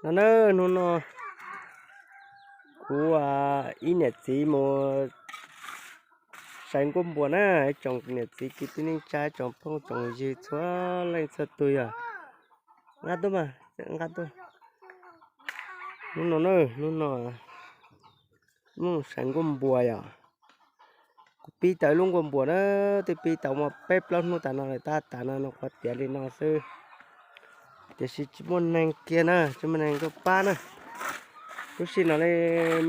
No na, hnub no kuv ib niam txiv mus sai nkuaj npua na, ib tsoom niam txiv kwv tij neej tsa, tsoom phooj tsoom ywg txhua leej txhua tus yog nqa tuaj mas, nqa tuaj. Hnub no na, hnub no mus sai nkuaj npua yom. Kuv pib tau lub nkuaj npua na, twb pib tau muaj peb plaub hnub tas no lawm, tab tas no no qhuav tiav li no xwb. Tiam sis tsis muaj neeg kiag na, tsis muaj neeg tuaj pab na. Lub sij no li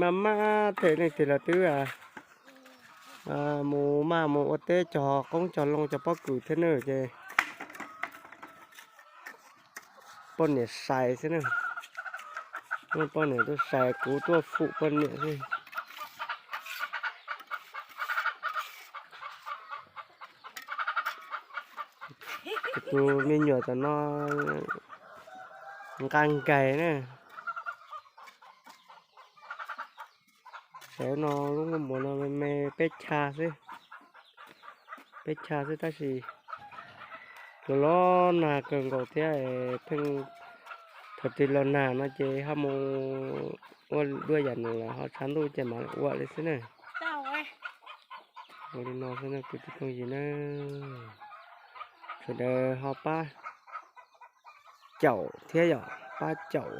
maj maj thiab, leej twg los twb mus maj mus ua teb cog qoob cog loo cog pob kws thiab na ces poj niam sai xwb na. Poj niam tuaj sai, kuv tuaj fum poj niam xwb. Kuv tus me nyuam tam no nqa nkais na. Sawv no lub nkuaj npua no me me peb chav xwb, peb chav xwb tab sis los los nag kawg nkaus thiab, pheej thaum twg los nag no ces ho mus ua dua yam nws los ho tshav ntuj ces mam ua li xwb na. Ua li no xwb na kwv tij phooj ywg na. Sawv daws ho pab caum thiab yom, pab caum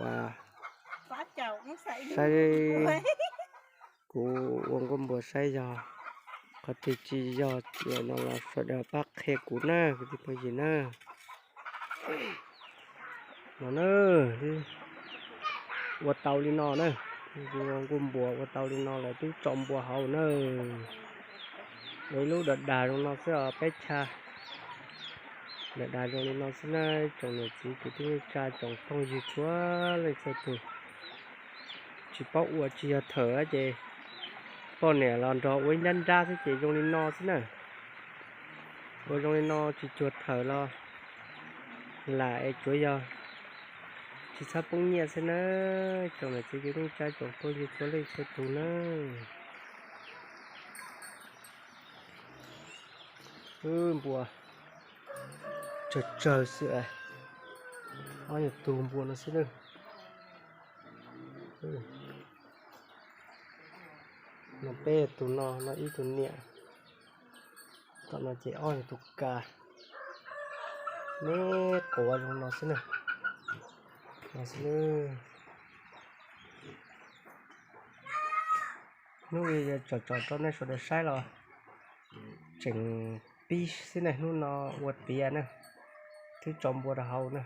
saib kuv ua nkuaj npua saib yog qhov twg tsis yog no los sawv daws pab qhia kuv na kwv tij phooj ywg na. No na, ua tau li no na, nkuaj npua ua tau li no lawm twb tso npua hauv na. Ua ib lub dav dav zoo no xwb os peb chav. Dav dav zoo li no xwb na, tsoom niam txiv kwv tij neej tsa tsoom phooj ywg txhua leej txhua tus. Tsis paub ua tsis yog thawm ces poj niam los nrog ua ib nrab nrab xwb ces zoo li no xwb na. Ua zoo li no tsis cuag thawm los lam es tsuav yog tsis txhob poob nyiaj xwb na, tsoom niam txiv kwv tij neej tsa tsoom phooj ywg txhua leej txhua tus na. Wb npua tsawg tsawg xwb, ob yog tus npua no xwb na. No peb tus no, no ib tus niam, tom no ces ob yog tus ka, me quav zoo no xwb na. No xwb. Hnub tsom tsom rau nej sawv daws saib los tseem pib xwb na, hnub no ua tiav na, twb tso npua rau hauv na.